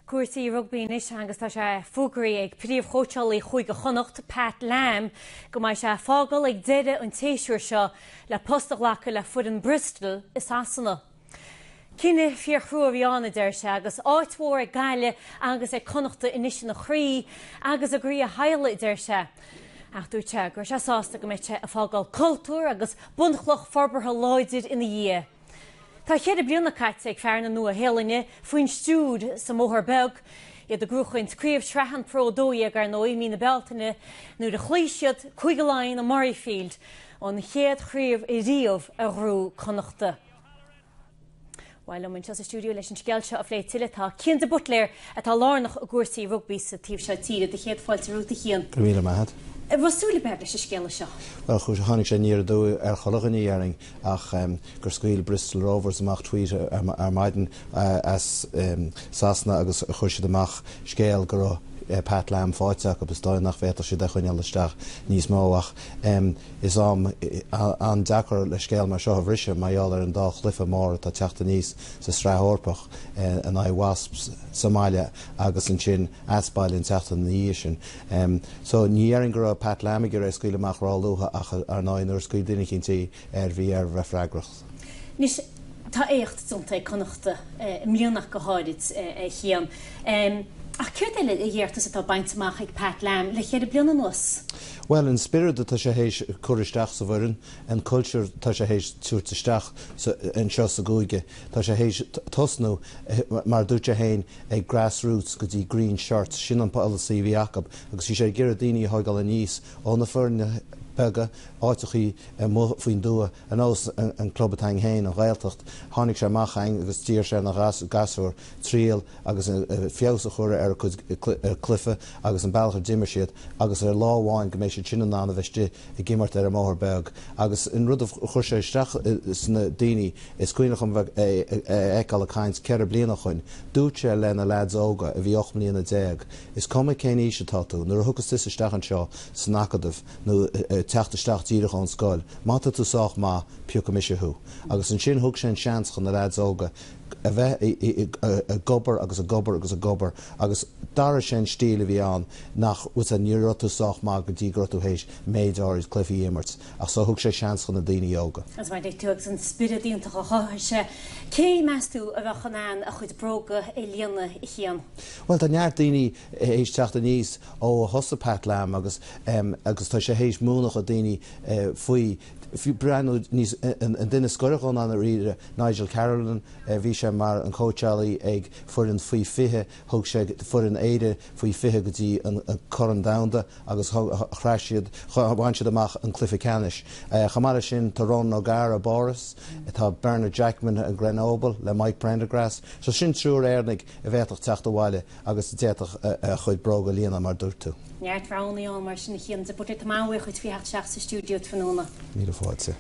Cúrsaí rugbaí anois agus tá sé fógraithe ag príomhchóitseálaí Chúige Chonnacht, Pat Lam, go mbeidh sé ag fágáil ag deireadh an tséasúir seo le post a ghlacadh le foireann Bristol i Sasana. Cinneadh fíorchrua a bhí ann, a deir sé, agus áit mhór ag Gaillimh agus ag Connachta anois ina chroí agus i gcroí a theaghlaigh, a deir sé. Ach dúirt sé go raibh sé sásta go mbeidh sé ag fágáil cultúr agus bunchloch forbartha láidir ina dhiaidh. Tá cheithre bliana caite ag fear na Nua-Shéalainne faoin stiúir sa mBóthar Beag, iad ag gnóchaint Craobh Shraith an Pro 12 ar ndóigh i mí na Bealtaine nuair a chloígh siad Cúige Laighean i Murrayfield, an chéad chraobh riamh a ghnóthaigh Connachta. Bhuel, liom anseo sa stiúideo leis an scéal seo a phlé tuilleadh tá Cian de Buitléir atá lárnach i gcúrsaí rugbaí sa taobh seo tíre. Do chéad fáilte romhat a Chian. Go raibh míle maith agat. An raibh súil ar bith agat leis an scéala seo? Bhuel, tháinig sé aniar aduaidh ar chuile dhuine, dhéarfainn. Ach gur scaoil Bristol Rovers amach tweet ar maidin as Sasana agus chuir siad amach scéal go raibh Pat Lam faighte acu. Is dóigh nach bhféadfadh siad é a choinneáil isteach níos mó ach is am an-deacair le scéal mar seo a bhriseadh mar gheall ar an dá chluiche mór atá ag teacht aníos sa tSraith Eorpach in aghaidh Wasps sa mbaile agus ansin as baile an tseachtain ina dhiaidh sin. So, ní dhéarfainn go raibh Pat Lam ag iarraidh é a scaoileadh amach róluath ach ar ndóigh nuair a scaoil duine eicínt í air bhí air bheith freagrach. Anois, tá éacht déanta ag Connachta i mbliana ach go háirid, a Chian. Ach céard eile a dheir tusa atá bainte amach ag Pat Lam le cheithre bliana anuas? Bhuel, an spiorad atá sé théis cur isteach sa bhfoireann, an cultúr atá sé théis tabhairt isteach anseo sa gcúige, tá sé théis tosnú, mar a dúirt sé féin, ag grassroots go dtí green shirts, sin an polasaí a bhí acu agus bhí sé ag iarraidh daoine a thóigeáil aníos ó na foirne beaga, áiteachaí amuigh faoin dtuath, ar nós an club atá againn féin, an Ghaeltacht. Tháinig sé amach chugainn agus d'iarr sé ar na gasúir triail agus feabhas a chur ar a gcuid cluife agus an bealach a d'imir siad agus ar lá amháin go mbeidh siad sin in ann a bheith istigh ag imirt ar an mBóthar Beag agus an rud a chuir sé isteach sna daoine Is cuimhin liom é a fheiceáil ag caint ceithre bliana ó shoin. Dúirt sé le na leaids óga a bhí 18 mbliana, Is cuma cén aois atá tú, nuair a thiocfas tusa isteach anseo san acadamh nó teacht isteach díreach ón scoil, má tá tú sách maith, piocfaidh mise thú. Agus ansin thug sé an seans chun na leaids óga a bheith ag obair agus ag obair agus ag obair agus d'athraigh sé an stíl a bhí ann nach bhfuil sé, ní raibh tú sách maith go dtí go raibh tú théis méid áirid cluichí a imirt. Ach so thug sé seans chun na daoine óga. Agus mar a deir tú, agus an spiorad iontach a chothaigh sé, cé, meas tú, a bheadh in ann a chuid bróga a líonadh, a Chian? Bhuel, tá neart daoine théis teacht aníos ó a thosaigh Pat Lam agus agus tá sé théis múineadh do daoine faoi, breathnú níos, an duine is gaire dhom i ndáiríre, Nigel Carolan, bhí sé mar an cóitseálaí ag foireann faoi 20, thug sé foireann Éire faoi 20 go dtí an Corn Domhanda. agus shroich siad, bhain siad amach an cluiche ceannais. Chomh maith leis sin, tá Ronan O'Gara i bPáras, tá Bernard Jackman i Grenoble le Mike Prendergast. So sin triúr Éireannaigh a bhféadfadh teacht abhaile agus a d'fhéadfadh a chuid bróga a líonadh, mar a dúirt tú. Neart roghanna ann mar sin a Chian de Buitléir. Tá mé an-bhuíoch dhuit faoi theacht isteach sa stiúideo tráthnóna. Míle fáilte.